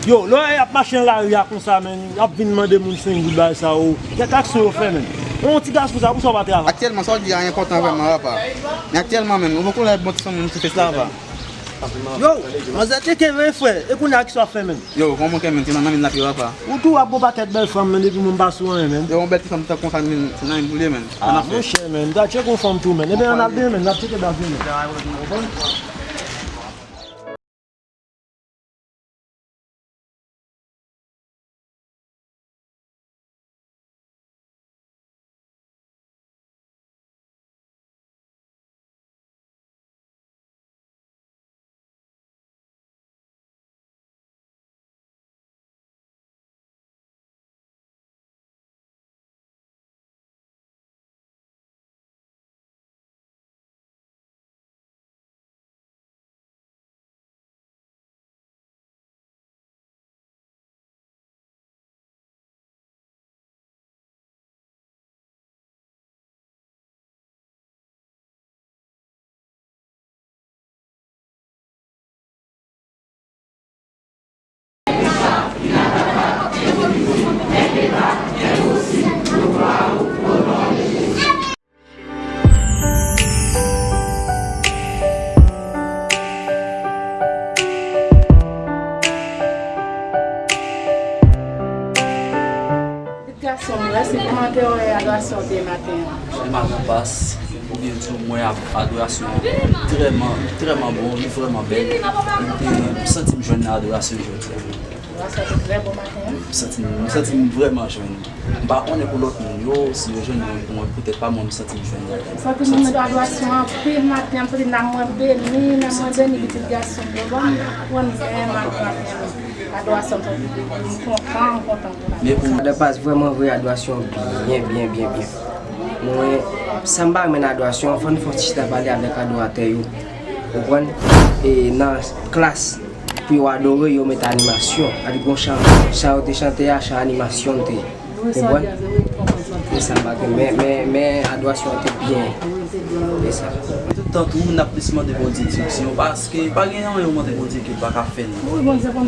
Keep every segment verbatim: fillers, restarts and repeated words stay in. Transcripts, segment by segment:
Yo, lè w ap mache nan lari a konsa, menn, y ap vin mande moun senk goud bagay sa yo. Kèk aksyon yo fè, menn. Yon ti gason sa, poukisa w pa travay? Aktyèlman, sa w di a enpòtan vrèman, papa. Men aktyèlman, menn, ou poko wè bon ti fanm moun sou fes la, papa. Yo, manzè tcheke vre, frè. E kounye a, kisa w ap fè, menn? Yo, kòman w ye, menn? Ti manman, menn, n ap yo, papa. Ou tou ap bon pakèt bèl fanm, menn, epi mwen m pa sou anyen, menn. Yo, yon bèl ti fanm tankou w sa, menn, se nan menm pou l ye, menn. Ah, monchè, menn, ta tcheke yon fanm tou, menn. Ebyen, ann al byen, menn, n ap tcheke bagay yo, menn. Pitit gason m, mèsi. Kòman te wè adorasyon te maten an? Li maten an pas, oubyen di w mwen ap adorasyon an trèman, trèman bon, li vrèman bèl. M te, m santi m jwenn nan adorasyon jodi a. Adorasyon te trè bon maten an. M santi m, m santi m vrèman jwenn. M pa konnen pou lòt moun yo, si yo jwenn, men pou mwen, poutèt pa mwen, m santi m jwenn nan. Santi m renmen adorasyon an anpil maten, anpil nanm mwen beni, nanm mwen beni pitit gason m yo. Bon, m konprann byen maten an. Adorasyon m santi m kontan, m kontan, m kontan. Sa de baz vrèman vre adorasyon byen, byen, byen, byen. Mwen, sa m pa renmen nan adorasyon, fò n fè yon ti chita pale avèk adoratè yo. Konprann? E nan klas, pou yo adore, yo met animasyon. Sa vle di gon chan, chan yo te chante a, chan animasyon l te ye. Konprann? E sa m pa te, men, men, men adorasyon an te byen. E sa. Tout tan tou, n ap plis mande Bondye direksyon, paske pa gen anyen ou mande Bondye ke l pa ka fè l.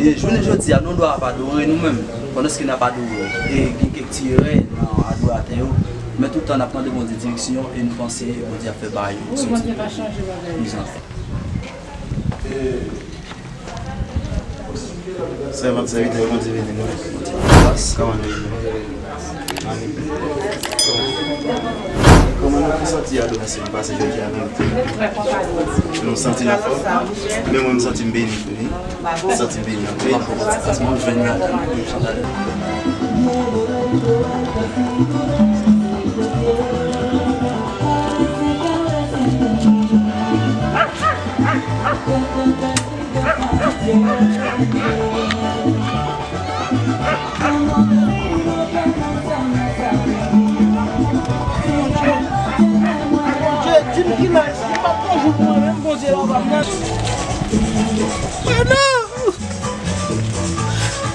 E jounen jodi a, nou dwe ap adore nou menm, pandan ke n ap adore. E gen kèk ti erè nan adoratè yo, men tout tan n ap mande Bondye direksyon e nou panse Bondye ap fè bagay yo. Wi, Bondye pa chanje bagay. Wi, jan. Sèvant, sèvitè, Bondye beni nou. Kòman nou ye menm? Kòman nou te santi adorasyon pase jodi a menm? Nou santi n anfòm. Men mwen, m santi m beni tou, wi. M santi m beni anpil. Bondye, di m ki lè, si m p ap yon jou pou mwen menm, Bondye, papa m nan.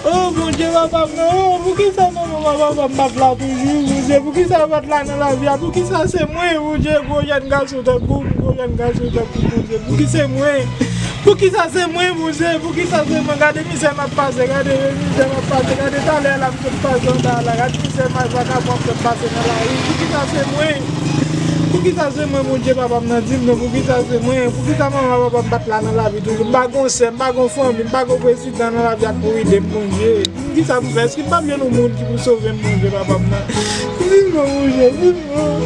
Oh, Bondye, papa m nan, oh, poukisa manman papa m pa t la toujou, Bondye? Poukisa yo pa t la nan lavi a? Poukisa se mwen, Bondye, gwo jèn gason tankou m, gwo jèn gason tankou m, Bondye? Poukisa se mwen? Poukisa se mwen, Bondye? Poukisa se mwen? Gade mizè m ap pase, gade mizè m ap pase, gade talè la m sot pase anba la, gade mizè m ak vakabon ap sot pase nan lari. Poukisa se mwen? Poukisa se mwen, Bondye, papa m nan, di m non, poukisa se mwen? Poukisa manman papa m pa t la nan lavi toujou? M pa gon sè, m pa gon fanmi, m pa gon prezidan nan lavi a k pou ede m, Bondye. Kisa m fè? Èske m p ap jwenn yon moun ki pou sove m, Bondye, papa m nan? Di m non, Bondye, di m non.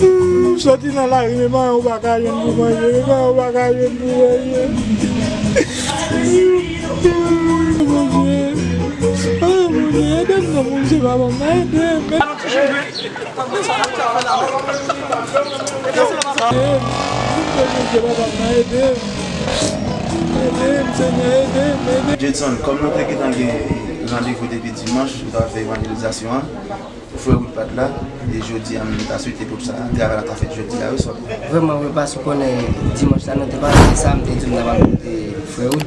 M soti nan lari, men pa yon bagay m pa ka jwenn pou manje, men pa yon bagay m pa ka jwenn pou manje. Bondye, oh, Bondye, ede m non, Bondye, papa m nan, ede m. Ede m, Bondye, papa m nan, ede m. Ede m, Senyè, ede m, ede m. Jedson, kòm nou te gentan gen randevou depi dimanch, nou t ap fè evanjelizasyon an, frè Wood pa t la, e jodi a, m ta swete pou sa, travay la ta fèt jodi a, wi, sòt. Vrèman, wi, paske w konnen, dimanch la, nou te pale de sa, m te di w m ta pral kote frè Wood,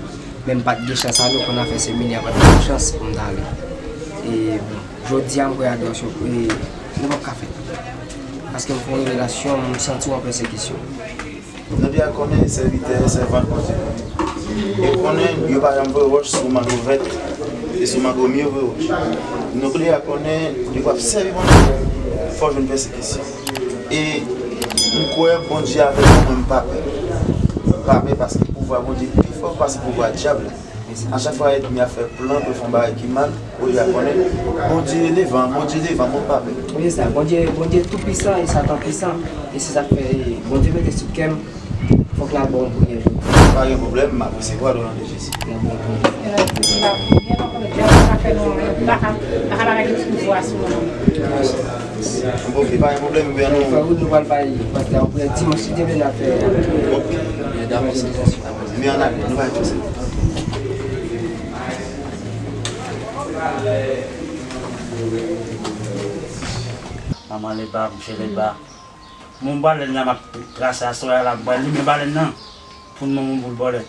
men m pa t gen chans ale, w konn afè seminè a pa t ban m chans pou m ta ale. E, bon, jodi a, m kwè adorasyon, e, nou p ap ka fè. Paske m fè yon revelasyon, m santi w an pèsekisyon. Nou dwe konnen sèvitè, sèvant Bondye nou ye. E konnen yo pa janm voye wòch sou mango vèt e sou mango mi yo voye wòch. Nou dwe konnen depi w ap sèvi Bondye, fò w jwenn pèsekisyon. E m kwè Bondye avèk mwen, mwen m pa pè. M pa pè paske pouvwa Bondye pi fò pase pouvwa dyab la. A chak fwa ènmi a fè plan pou l fè yon bagay ki mal, ou dwe konnen Bondye devan, Bondye devan, mwen pa pè. Wi, se sa. Bondye, Bondye tou pwisan e Satan pwisan. E se sa k fè Bondye mete sou kè m, fòk n al ba w yon priyè jodi a. Pa gen pwoblèm, m ap resevwa l o non de Jezi. N ap ba w yon priyè. Bon, ok, pa gen pwoblèm, ebyen nou. Frè Wood, nou pral bay pastè a yon priyè dimanch, si Dye vle, n ap fè evanjelizasyon. Ebyen, ann ale, nou pral fè sa. Manman Leba, Mesye Leba. Bon, balèn la m ap trase aswè a la, m pral limen balèn nan pou n ban m yon boul bòlèt.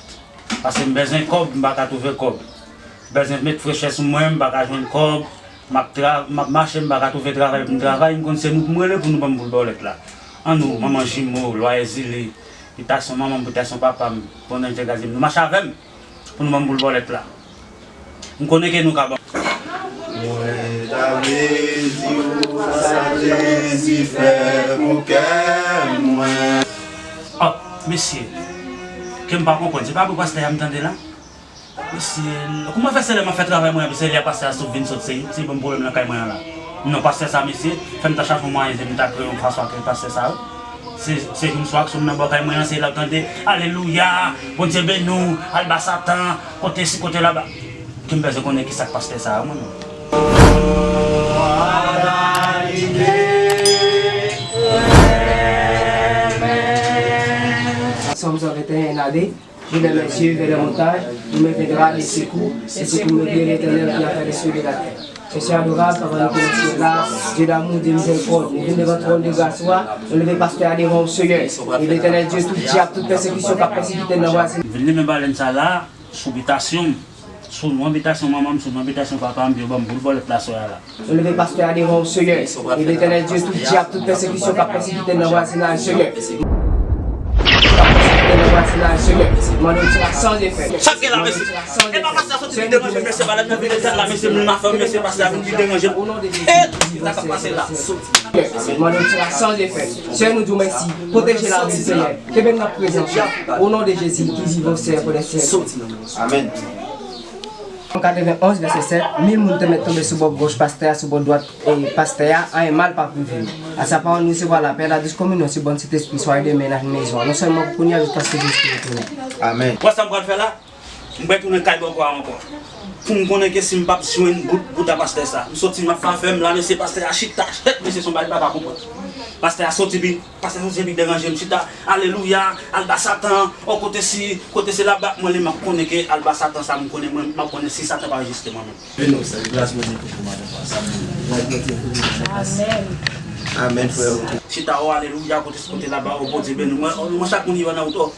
Paske m bezwen kòb, m pa ka twouve kòb. M bezwen met frechè sou mwen, m pa ka jwenn kòb. M ap tra-, m ap mache, m pa ka twouve travay pou m travay, m konn se nou pou m rele pou nou ban m boul bòlèt la. An nou, manman Jimo, Lwa Ezili, Bitasyon manman m, bitasyon papa m, Bondye gade m, nou mache avè m pou nou ban m boul bòlèt la. M konnen ke nou ka ban m. Mwen ta vle di w sa Jezi fè pou kè mwen. Oh, mesye, ke m pa konprann, se pa pou pastè a m tande la? Mesye, kòman fè se lè m ap fè travay mwen, se lè pastè a sot vin sot, se, se ban m pwoblèm nan kay mwen an la? Non, pastè sa, mesye, fè m ta chache yon mwayen, se m ta kreye yon fason ak pastè sa yo. Se, se jou m swa ak sou m nan bò kay mwen an, se lè l ap tande, alelouya, Bondye beni w, al ba Satan, kote si, kote laba. Ke m bezwen konnen ki sa k pastè sa a, mwen menm. Psaume cent vingt et un, N A D. Je lève mes yeux vers les montagnes, d'où me viendra le secours. Le secours me vient de l'Éternel qui a fait les cieux et la terre. Sè, sè adorab, Papa nou ki nan syèl la, Dye damou, Dye mizèrikòd, nou vin devan twòn de gras ou a, nou leve pastè a devan ou, Seyè. E Letènèl Dye, tout dyab, tout pèsekisyon k ap pèsekite n nan vwazinaj. Vin limen balèn sa la, sou bitasyon m, sou non bitasyon manman m, sou non bitasyon papa m, pou yo ban m boul bòlèt la, sè a la. Nou leve pastè a devan ou, Seyè. E Letènèl Dye, tout dyab, tout pèsekisyon k ap pèsekite n nan vwazinaj, Seyè. K ap pèsekite n nan vwazinaj, Seyè. Mande w tire san efè. Sa k gen la, mesye? E pa pastè a soti vin deranje m, mesye, balèt nan vin etèn la, mesye, moun afè m, mesye, pastè a vin vin deranje m. E, sa k ap pase la? Mande w tire san efè. Seyè, nou di w mèsi. Pwoteje lavi, Seyè. Kenbe n nan prezans ou. O non de Jezi, ki vivan, Seyè, pou lè syèk. Amèn. Sòm katrevenn-onz, vèsè sèt, mil moun te mèt tonbe sou bò gòch pastè a, sou bò dwat, e, pastè a, anyen mal p ap rive yo. A sa pawòl, nou resevwa lapè, la dous kominyon, si bòn Sentespri, swa e demen nan mezon an. Non sèlman pou kounye a, jiskaske Jezi retounen. Amèn. Wè sa m pral fè la? M pral tounen kay bòkò a ankò. Pou m konnen ke si m p ap jwenn bout, bout a pastè sa. M soti, m ap fè afè m la, mesye, pastè a chita, chèt, mesye, se yon bagay m pa ka konprann. Pastè a soti, pi Pastè Jozye vin deranje m chita, alelouya, al ba Satan, o kote si, kote se laba, mwen li m ap konnen ke al ba Satan sa, m konnen mwen, m ap konnen si Satan pa rejiste mwen menm. Beni w, sè, gras Bondye pou ou maten sa, sa m gras Bondye pou ou maten sa. Amèn. Amèn, frè. Chita, o alelouya, kote si, kote laba, o Bondye beni w. Mwen, mwen chak moun ki nan wout, o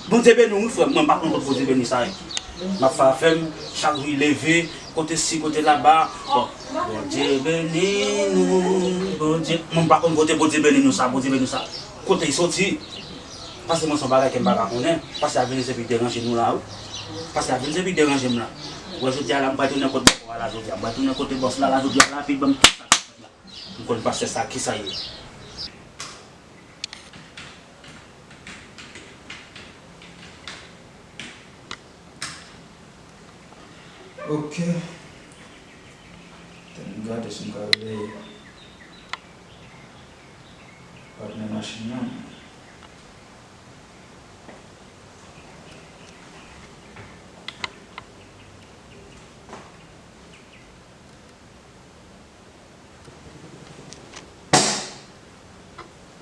Bondye beni w, wi, frè m, mwen pa konn kot Bondye beni sa ye. M ap fè afè m, chak jou leve, kote si, kote laba. Bon, Bondye beni nou, Bondye. Mwen pa konn kote Bondye beni nou sa, Bondye beni nou sa. Kote l soti? Paske mwen se yon bagay ke m pa ka konnen. Pastè a vin se pou deranje nou la, wi. Pastè a vin se pou deranje m la. Wè, jodi a la, m pral tounen kot bòkò a la, jodi a. M pral tounen kote bòs la, la, jodi a la, pi ban m tout sa k ap fèt la. M konn pastè sa, kisa l ye? Ok. Tann m gade si m ka rele patnè machin nan.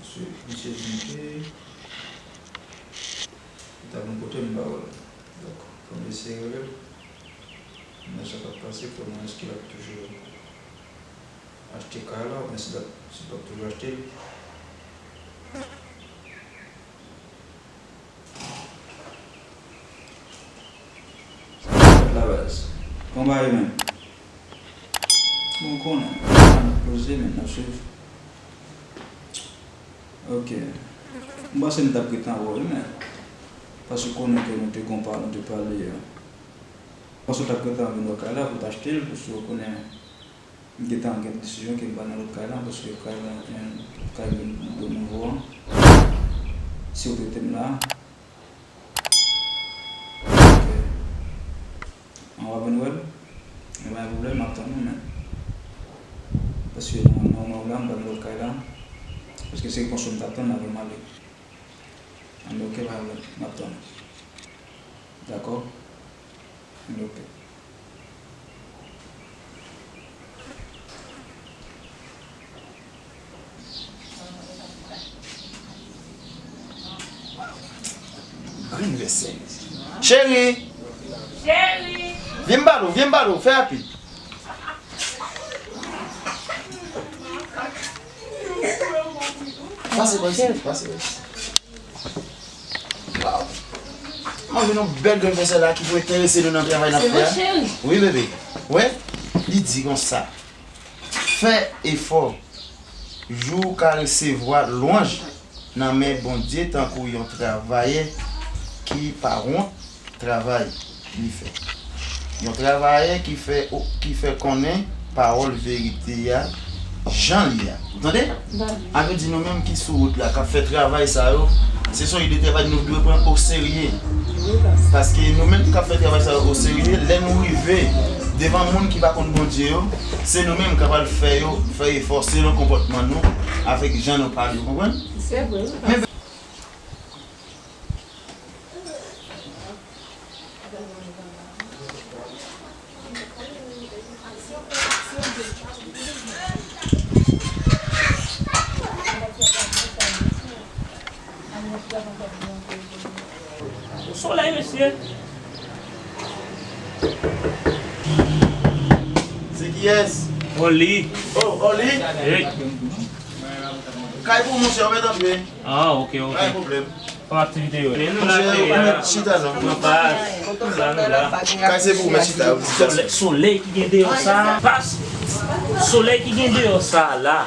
Misye, misye vin ke li ta bon kote m ba w l. Donk, fò m eseye rele l. Men sa k ap pase, fò m wè èske l ap toujou achte kay la, oubyen si l ap, si l p ap toujou achte l. Sa k fèt la, baz? Kòman ye menm? Bon, konnen, n ap poze, men n ap swiv. Ok. M panse m t ap gentan wè w, wi, men. Paske w konnen ke nou te gon pa, nou te pale, euh, m panse w t ap gentan vin wè kay la pou w t achte l, paske w konnen m gentan gen desizyon ke m pral nan lòt kay la, paske kay la, euh, kay de, de nouvo an. Si w te te m la, Ok. An w ap vin wè l? Gen pa gen pwoblèm, m ap tann ou, men. Paske nan, nan moman w la, m pral nan lòt kay la. Paske se repons ou m t ap tann avan m ale. Anben, ok, pa gen pwoblèm, m ap tann ou. Dakò? Anben, ok. Grenn vèsè. Cheri! Cheri! Vin m pale w, vin m pale w, fè rapid. Pase pa isi, pase pa isi. Waw. Mwen jwenn yon bèl grenn vèsè la ki pou enterese nou nan travay n ap fè a. Se vre, cheri? Wi, bebe. Wè, li di konsa. Fè efò. Jou w ka resevwa lwanj nan men Bondye tankou yon travayè ki pa wont travay li fè. Yon travayè ki fè, ki fè konnen pawòl verite a jan l ye a. Ou tande? Sa vle di nou menm ki sou wout la, k ap fè travay sa yo, se son ide travay nou dwe pran oserye. Paske nou menm k ap fè travay sa yo oserye, lè nou rive devan moun ki pa konn Bondye yo, se nou menm k ap al fè yo fè efò selon konpòtman nou avèk jan nou pale, ou konprann? Se vre, wi, pastè. Solèy, mesye. Se kiyès? Oli. Oh, Oli? Wi. Kay pou mwen, monchè, ou mèt antre. Ah, ok, ok. Pa gen pwoblèm. Kòman aktivite yo? Men nou la, monchè, ou mèt chita non. Nan baz. Nou la, nou la. Kay se pou ou mèt chita, wi, chita. Solèy, solèy ki gen deyò sa. Pas, solèy ki gen deyò sa la.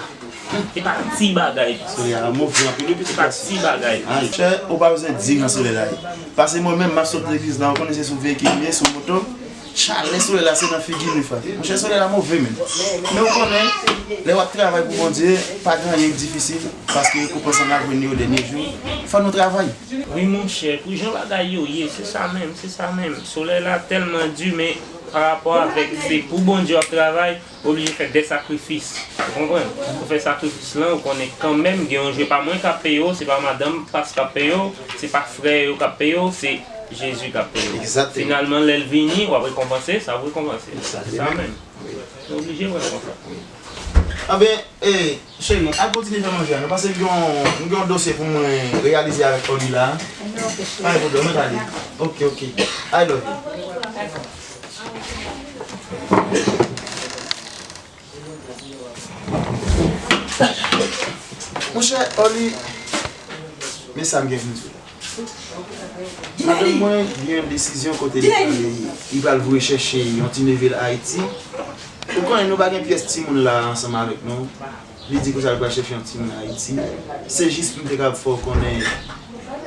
Se pa ti bagay. Solèy a move anpil, wi, pitit gason. Se pa ti bagay. Ah, monchè, ou pa bezwen di jan solèy la ye. Paske mwen menm, m ap sot legliz la, ou konnen se sou veyikil m ye, sou moto. Chalè solèy la se nan figi nou, frè. Monchè, solèy la move, men. Men ou konnen, lè w ap travay pou Bondye, pa gen anyen k difisil, paske rekonpans lan n ap jwenn li o dènye jou. Fò nou travay. Wi, monchè, pou jan bagay yo ye, se sa menm, se sa menm. Solèy la tèlman di, men pa rapò avèk se pou Bondye w ap travay, ou oblije fè de sakrifis. Ou konprann? Ou fè sakrifis lan, ou konnen kanmenm gen yon je pa mwen k ap peye w, se pa madanm pas k ap peye w, se pa frè yo k ap peye w, se Jezi k ap peye w. Egzakteman. Finalman, lè l vini, w ap rekonpanse, sa w ap rekonpanse. Egzakteman. Se sa menm. Wi. Nou oblije wè l konsa. Wi. Anben, e, cheri, al kontinye fè manje a non, paske m gen yon, m gen yon dosye pou mwen reyalize avèk Oli la. Anben, ok, cheri. Pa gen pwoblèm, mwen prale. Ok, ok. I love you. Monchè, Oli, men sa m gen pou m di w la. Madanm mwen gen yon desizyon kote li pral, li pral voye chèche yon ti neve l Ayiti. Ou konnen nou pa gen pyès timoun la ansanm avèk nou. Li di konsa li pral chèche yon timoun Ayiti. Se jis pou m te kapab fè w konnen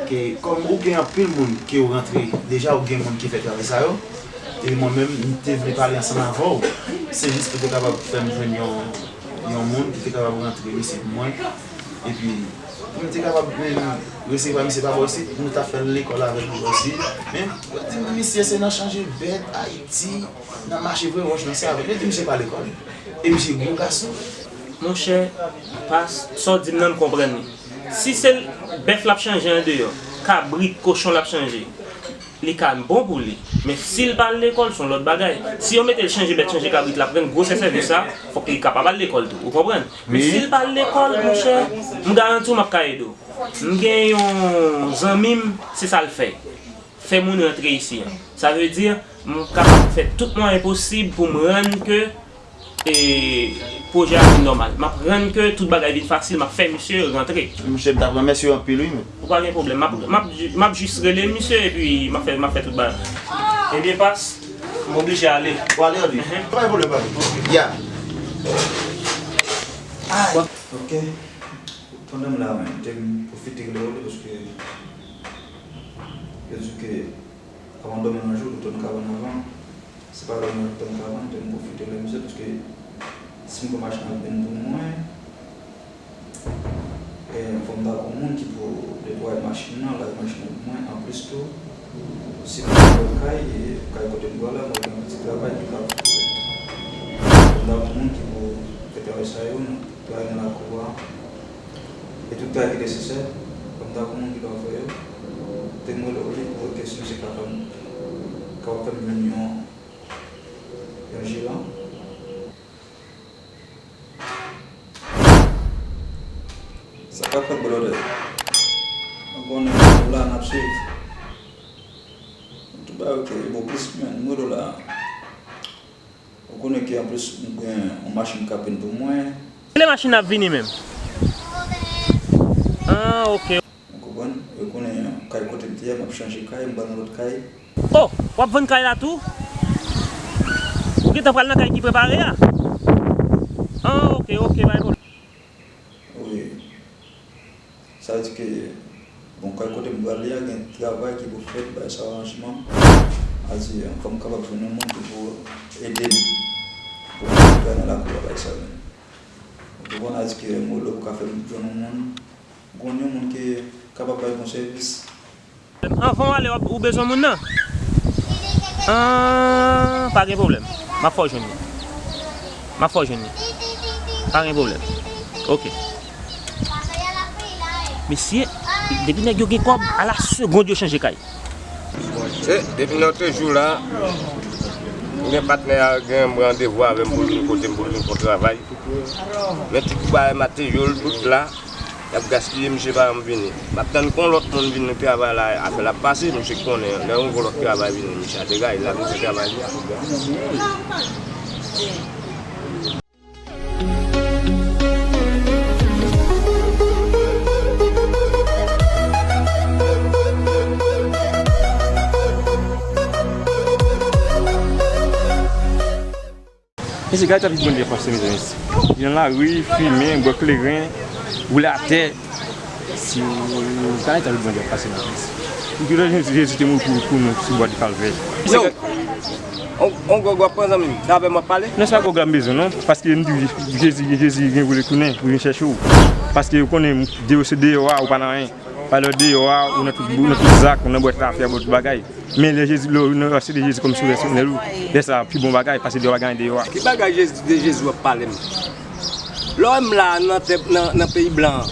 ke kòm ou gen anpil moun ke w rantre, deja ou gen moun ki fè travay sa yo. E mwen menm, m te vle pale ansanm avè w. Se jis pou te kapab fè m jwenn yon, yon moun ki te kapab rantre isit pou mwen. Epi, pou m te kapab menm resevwa misye pa bò isit, nou ta fè l lekòl avèk nou bò isit. Men, yo di m misye se nan chanje bèt, Ayiti, nan mache vre wòch nan sa. Yo di misye pa lekòl. E misye gwo gason. Monchè, pas, sa w di m nan, m konprann li. Si se bèf l ap chanje andeyò, kabrit, kochon l ap chanje, li ka bon pou li. Men si l pa al lekòl, se yon lòt bagay. Si yo mete l chanje bèt, chanje kabrit, l ap rann gwosè sèvis sa, fòk li kapab al lekòl tou. Ou konprann? Men si l pa al lekòl, monchè, m garanti w m ap ka ede w. M gen yon zanmi m, se sa l fè. Fè moun rantre isi a. Sa vle di, m kapab fè tout mwayen posib pou m rann ke e, pwojè a vin nòmal. M ap rann ke tout bagay vin fasil, m ap fè misye rantre. Monchè, m t ap remèsye w anpil, wi, men. Ou pa gen pwoblèm. M ap, m ap, m ap jis rele misye epi m ap fè, m ap fè tout bagay. Ebyen, pas, m oblije ale. Ou ale, ale. Mhm. Pa gen pwoblèm, pa gen. Ya. Ay. Ok. Pandan m la menm, te m pwofite rele w li paske yo di ke avan w dòmi nan jou, ou tann kabann avan. Se pa lè w nan tann kabann, te m pwofite rele misye paske si m pran machin ap vin pou mwen, e, fò m ta gon moun ki pou netwaye machin nan, lave machin nan pou mwen. Anplis tou, si m pran lòt kay, e, kay kote m pral la, mwen gen yon ti travay ki ka fè. Fò m ta gon moun ki pou fè travay sa yo, travay nan lakou a. E tout bagay ki nesesè, fò m ta gon moun ki ka fè yo. Te m rele w li pou wè si misye ka fè m, kapab fè m jwenn yon, yon jeran. Sa k ap fèt, brother? Ou konnen nou la, n ap swiv. Tout bagay ok, bon, plis, men, m rele w la. Ou konnen ke anplis m gen yon machin k ap vin pou mwen. Kilè machin nan ap vini menm? Ah, ok. Ou konprann? Ou konnen kay kote m te ye a, m ap chanje kay, m pral nan lòt kay. Oh, w ap vann kay la tou? Ou gentan pral nan kay ki prepare a? Ah, ok, ok, pa gen pwoblèm. Wi. Sa vle di ke, bon, kay kote m pral ye a gen travay ki pou fèt, bay sa aranjman. A di, fò m kapab jwenn yon moun ki pou ede m. Pou m travay nan lakou a, bay sa menm. Ou konprann, a di ke m rele w pou ka fè m jwenn yon moun. Ou konn yon moun ki kapab bay bon sèvis. Anvan w ale, w ap, ou bezwen moun nan? Ah, pa gen pwoblèm. M ap fè w jwenn li. M ap fè w jwenn li. Pa gen pwoblèm. Ok. Mesye, depi nèg yo gen kòb, a la segond yo chanje kay. Se, depi nan te jou la, m gen patnè a gen randevou avè m pou l vin kote m, pou l vin fè yon travay. Men tout bagay materyèl, tout la, y ap gaspiye, misye pa janm vini. M ap tann kon lòt moun vin nan travay la, afè la ap pase, misye konnen. Lè yon gwo lòt travay vini, misye a degaj, l ap vin fè travay li a. Mesye, gade eta peyi Bondye ap pase, mezanmi. Li nan lari, fimen, bwè kleren, woule atè. Si w gade eta peyi Bondye ap pase, mezanmi. Pou kilè Jezi te mouri pou, pou nou sou bò di Kalvè? Yo, on, on gwòg w ap pran, zanmi m? Se avè m w ap pale? Non, se pa gwòg la m bezwen, non. Paske m di w, Jezi, Jezi gen pou li tounen, pou vin chèche w. Paske ou konnen, deyò se deyò a, ou pa nan anyen. Pale w deyò a, ou nan tout, ou nan tout zak, ou nan bwè tafya, bwè tout bagay. Men lè Jezi, lè w nan aksepte Jezi kòm Sovè pèsonèl ou, lè sa a pi bon bagay, pase deyò a, gen deyò a. Ki bagay Jezi, de Jezi w ap pale m? Lè w wè m la nan tè, nan, nan peyi blan an,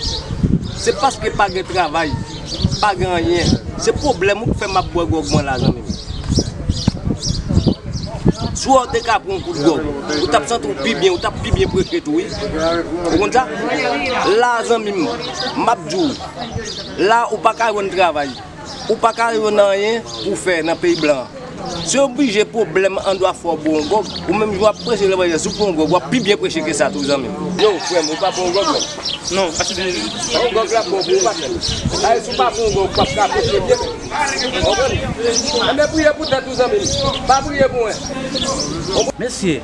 se paske pa gen travay, pa gen anyen. Se pwoblèm ou k fè m ap bwè gwòg mwen la, zanmi m. Si w te ka pran yon kout gwòg, ou t ap santi w pi byen, ou t ap pi byen preche tou, wi. Ou konn sa? La, zanmi m, m ap di w, la, ou pa ka jwenn travay. Ou pa ka jwenn anyen pou w fè nan peyi blan an. Se oblije pwoblèm an dwa fè w bwè yon gwòg. Ou menm jan w ap preche levanjil, si w pran yon gwòg, w ap pi byen preche ke sa tou, zanmi m. Yo, frè m, ou pa pran yon gwòg, menm? Non, aksepte Jezi. Yon gwòg la bon pou ou, pastè. Sa vle di, si w pa pran yon gwòg, ou p ap ka preche byen, menm. Konprann? Enben, priye pou tèt ou, zanmi m. Pa priye pou mwen. Mesye,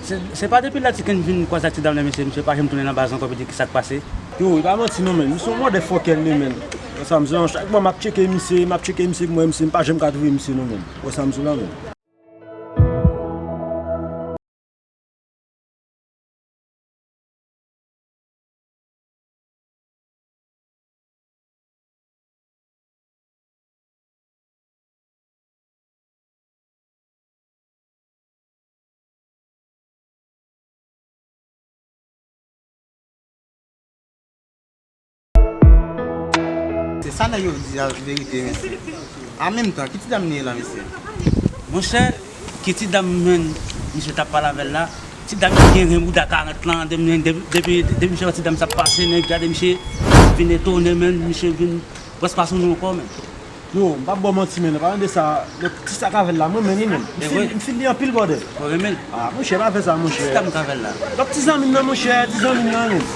se, se pa depi la Ti Ken vin kwaze ak ti dam nan, mesye, misye pa janm tounen nan baz ankò pou di ki sa k pase. Yo, e pa manti non, menn. Misye yon mòdè fòkè l ye, menn. Wè sa m di w, chak mwa m ap tcheke misye, m ap tcheke misye pou m wè misye, m pa janm ka twouve misye non, menn. Wè sa m di w la, menn. Se sa nèg yo di a verite, mesye. An menm tan, ki ti dam li ye la, mesye? Monchè, ki ti dam, menn, misye t ap pale avè l la? Ti dam ki gen ren bouda karant lan, de, de, depi, depi misye wè ti dam sa ap pase, nèg gade misye, vin etone, menn, misye vin prèske pa sonje ankò, menn. Yo, m p ap ba w manti, menn, an palan de sa, lòt ti sa k avè l la, m renmen li, menn. M feel, m feel li anpil, brother. Ou renmen l? Ah, monchè, pa fè sa, monchè. Ti dam k avè l la. Lòt ti zanmi m nan, monchè, ti zanmi m nan, menn.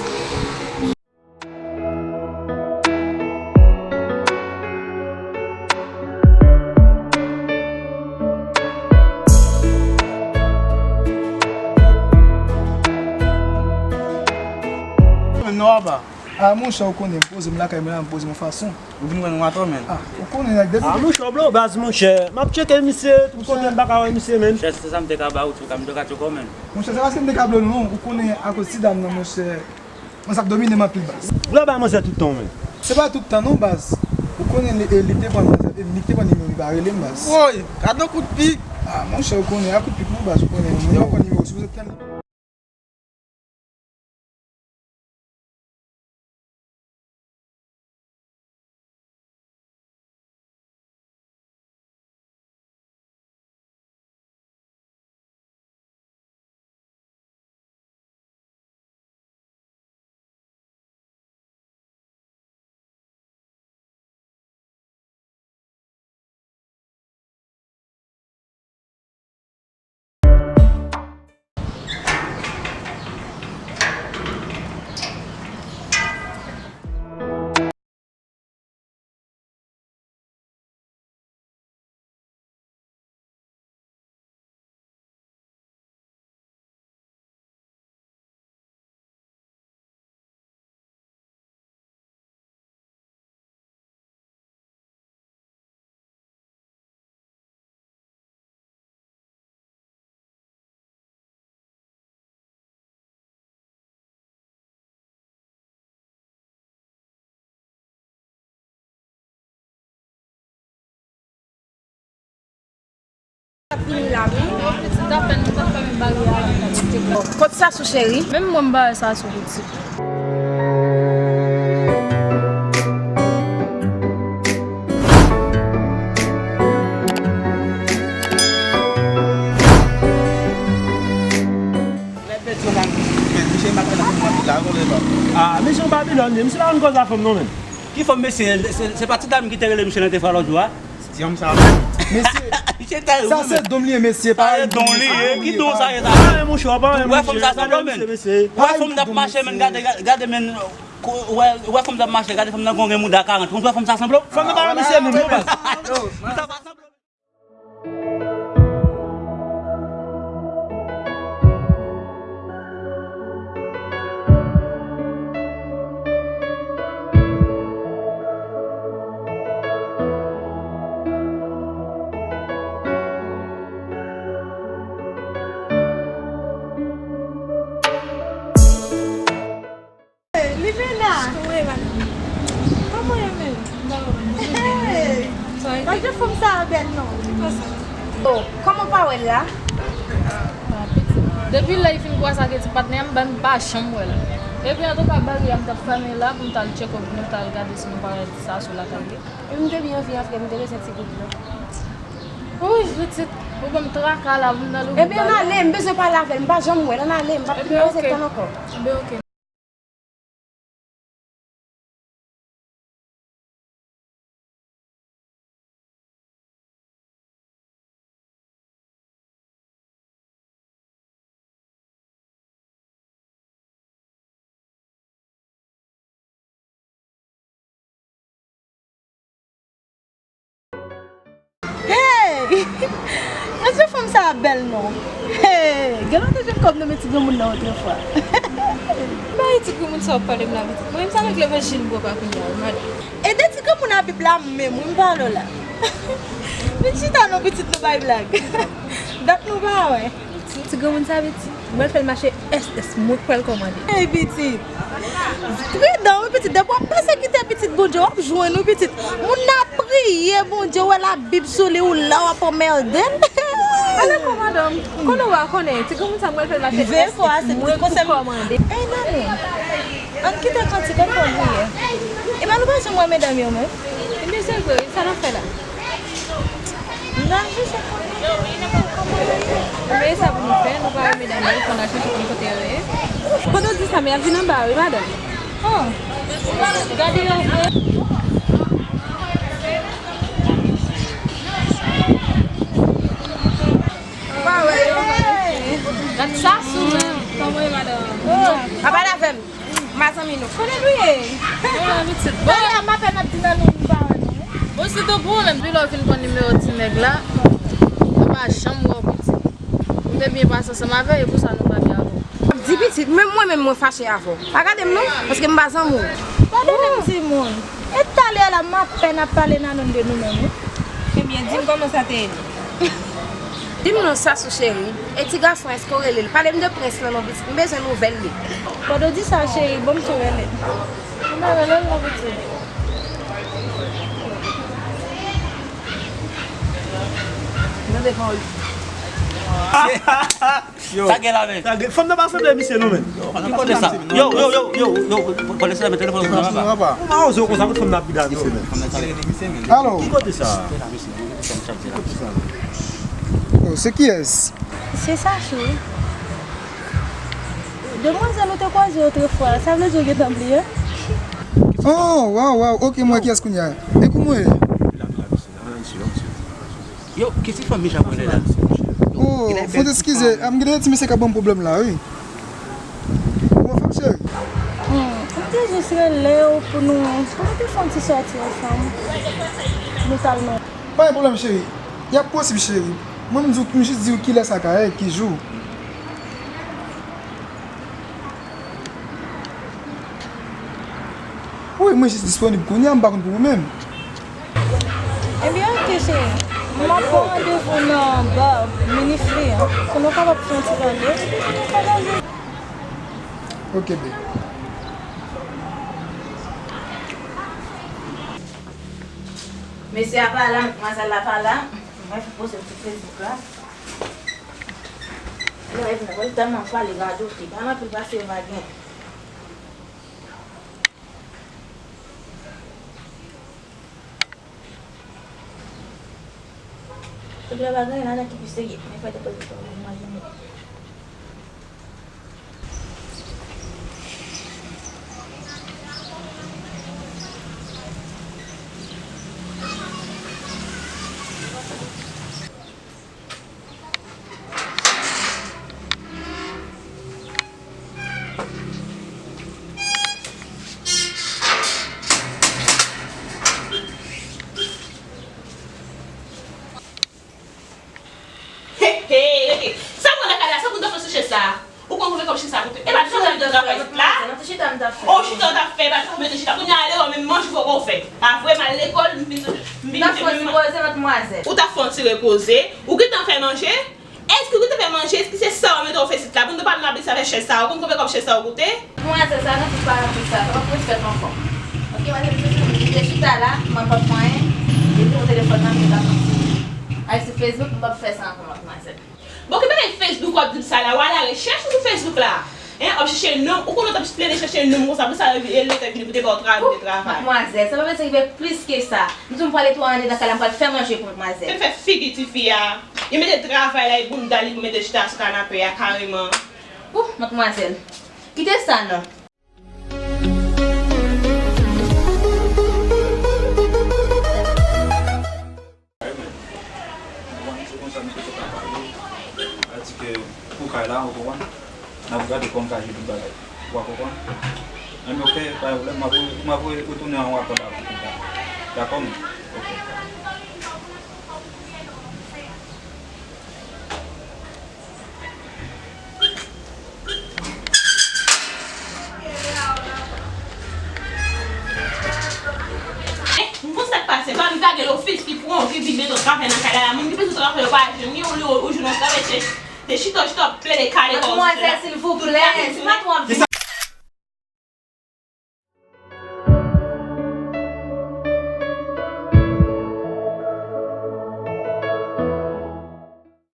Non, apa. Ah, monchè, ou konnen, m poze m lakay mwen la, m poze m yon fason. Ou vin wè nou atò, menn. Ah, ou konnen, nèg, depi... Ah, monchè, bro, baz, monchè. M ap tcheke misye, tout kote m pa ka wè misye, menn. Monchè, se sa m te ka ba ou, tou, ka m te ka tcheke w, menn. Monchè, se paske m te ka ba w, non, ou konnen, akoz ti dam nan, monchè. Mwen sa ap domine m anpil, baz. Ou la bay manzè tout tan, menn. Se pa tout tan, non, baz. Ou konnen li, e, li te pran manzè, e, li te pran nimewo, li pa rele m, baz. Woy, gad yon kout pik. Ah, monchè, ou konnen, a kout pik, non, baz, ou konnen. Mwen pa pran nimewo, si w tann li. Ap vini la, wi. Pitit, apèn nou ta fèmen baryè a, l ap gade. Kot Sasou, cheri? Menm mwen, m ba wè Sasou, pitit. Ah, misye yon Babilòn, li. Misye pa konn koz a fanm, non, menn. Ki fanm, mesye? Se, se pa ti dam ki te rele misye nan te fwa lòt jou a? Ti fanm sa menm. Mesye, sa se don li ye, mesye, pa don li ye. Ki don sa ye sa? Pa yon mouchwa, pa yon mouchwa. Ou wè fanm sa sanble, menn? Ou wè fanm nan ap mache, menn, gade, gade, menn, ou wè, ou wè fanm nan ap mache, gade fanm nan gon gen mouda karant. Ou wè fanm sa sanble? Fanm nan pa wè misye menm, non, baz. Sa pa sanble. Hey, Livena! Kòman w ye, madanm? Kòman w ye menm? Hey! Gade jan fanm sa a bèl, non? Oh, kòman w pa wè l la? Ah, pitit. Depi lè l fin kwè sa ke ti patnè a m, m pa janm wè l. Epi antouka, baryè a m t ap fèmen la pou m t al tcheke, pou m t al gade si nou pa wè ti Sasou lakay li. Epi m te byen anvi antre, m te bezwen ti goud lan. Wouy, pitit, ou ban m traka la, pou m nan louvri baryè a. Ebyen, ann ale, m bezwen pale avè l, m pa janm wè l, ann ale, m p ap bezwen tann ankò. Ebyen, oke. Hey! Mesye, fanm sa a bèl, non. Hey! Gen lè w te jwenn kòb nan men ti granmoun nan otrefwa. Bay ti granmoun sa w ap pale m la, pitit. Mwen menm sa nèg levanjil m pran pa kounye a, wi, madanm. E de ti granmoun a Bib la menm, wi, m pale w la. Vin chita non, pitit, nou bay blag. Dat nou pa wè. Ti granmoun sa, pitit, mwen fè l mache S S, mwen kwè l kòmande. Ey, pitit. Pridan, wi, pitit. Depi w ap pèsekite pitit Bondye, w ap jwenn, wi, pitit. Moun nan ap priye Bondye, w wè Labib sou li, ou la w ap anmède l. Ale kò, madanm. Konnen w a konnen. Ti granmoun sa, mwen fè l mache S S, mwen kwè l kòmande. Ey, nanm. Ann kite kantik, ann fè yon priyè. Epa nou pa janm wè medam yo menm. Ebyen, se vre, sa n ap fè la? N al chèche konnen kòman yo ye. Ebyen, e sa pou nou fè, nou pa wè medam yo, fò n al chèche konn kote yo ye. Pandan w di sa, men y ap vin anba, wi, madanm. Oh, gade yo vre. Ou pa wè yo. Gad sa sou menm. Kòman ye, madanm? Oh, pa pale avè m. M pa zanmi nou. Konnen nou ye. Bon, la, m apèn ap di nan nou, m pa wè nou. Bon, se tankou ou menm, depi lè w fin pran nimewo ti nèg la, nou pa janm wè w, pitit. Nou te byen pase ansanm avè w, e pou sa nou pa byen avè w. Di pitit, menm mwen menm mwen fache avè w. Pa gade m non, paske m pa zanmi w. Gade menm timoun. E talè a la, m apèn ap pale nan nou de nou menm, wi. Ebyen, di m kòman sa te ye? Di m non, Sasou cheri. E ti gason, èske w rele l? Pale m de prens lan non, pitit. M bezwen nouvèl li. Pandan w di sa, cheri, ban m tou rele l. M rele l non, pitit. Tande pawòl. Yo. Sa gen la, men. Sa gen, fanm nan pa sanble misye non, men. Ki kote sa? Yo, yo, yo, yo, yo, kote sa, men telefòn nan pa. Ou pa oze konsa, kote fanm nan ap vide a misye, men. Alo. Ki kote sa? Ki kote sa? Oh, se kiyès? Se Sasou, wi. Demwazèl ou te kwaze otrefwa, sa vle di ou gentan bliye? Oh, waw, waw. Ok, m wè kiyès kounye a. E kouman w ye? Yo, ki ti fanm Micha pran la? Oh, fout eskize, m gen de ti mesye k ap ban m pwoblèm la, wi. Bon, fanm cheri. Hmm, m te jis rele w pou nou, pou nou te fè yon ti sòti ansanm. Nou t al nan. Pa gen pwoblèm, cheri. Y ap posib, cheri. Mwen, m di w, m jis di w kilè sa ka ye, ki jou. Wi, mwen jis disponib kounye a, m pa konn pou ou menm. Ebyen, ok, cheri. M ap ba w randevou nan ba Minifli an, pou nou kapab fè yon ti randevou. Ok, babe. Mesye a pa la, madmwazèl la pa la. Mwen fè poze sou Facebook la. Lè w vin, mwen tèlman pale radote, pa anpil pase yo pa gen. Tout lè pa gen ladan ki pi serye, men fè de poze pou mwen imajine. He, he, rete. Sa w wè lakay la, sa pou w ta fè sou chèz sa a? Ou konn konbyen kòb chèz sa a koute? E pa ti fanm de travay la. O, chita w t ap fè, e pa ti fanm de chita. Kounye a lè w menm manje fòk ou fè. Pa vre, m al lekòl, m vin, m vin. Ou t ap fè yon ti repoze, madmwazèl. Ou t ap fè yon ti repoze? Ou gentan fè manje? Èske ou gentan fè manje? Èske se sa w mete w fè sit la? Pou nou pa vin ap di sa fè chèz sa a. Ou konn konbyen kòb chèz sa a koute? Demwazèl sa nan tout parabòl sa, sa p ap refèt ankò. Ok, madanm, m te chita la, m p ap fè anyen. Epi yon telefòn nan, m te ka fè yon ti. Ay, sou Facebook, m p ap fè sa ankò, madmwazèl. Bon, ki bagay Facebook w ap di m sa la? W al arechèch ou sou Facebook la? Hein, w ap chèche nonm, ou konn w t ap plede chèche nonm konsa, pou sa yo vin, yo te vini pou te ba w travay, pou te travay. Madmwazèl, sa pa bezwen rive plis ke sa. M di w m pral etwal anndan kay la, m pral fè manje pou madmwazèl. Fè figi tifi a. Yo mete travay la, e bounda li pou mete chita sou kanape a, kareman. Ouh, madmwazèl. Kite sa non. Ou konprann, se konsa misye te ka pale. Sa di ke pou kay la, ou konprann? N ap gade kòman ka jere tout bagay. Ou konprann? Enben, ok, pa gen pwoblèm, m ap, m ap retounen an rapò la pou konprann. Dakò, men? Ok. Eh, m konn sa k pase, pa m gade lofis ki pran w, ki vin mete w travay nan kay la, moun ki bezwen travay yo pa jwenn, ni ou, ou jwenn yon travay, se, se chita, chita, plede kale kò w. Madmwazèl, silvouplè, se pa twò.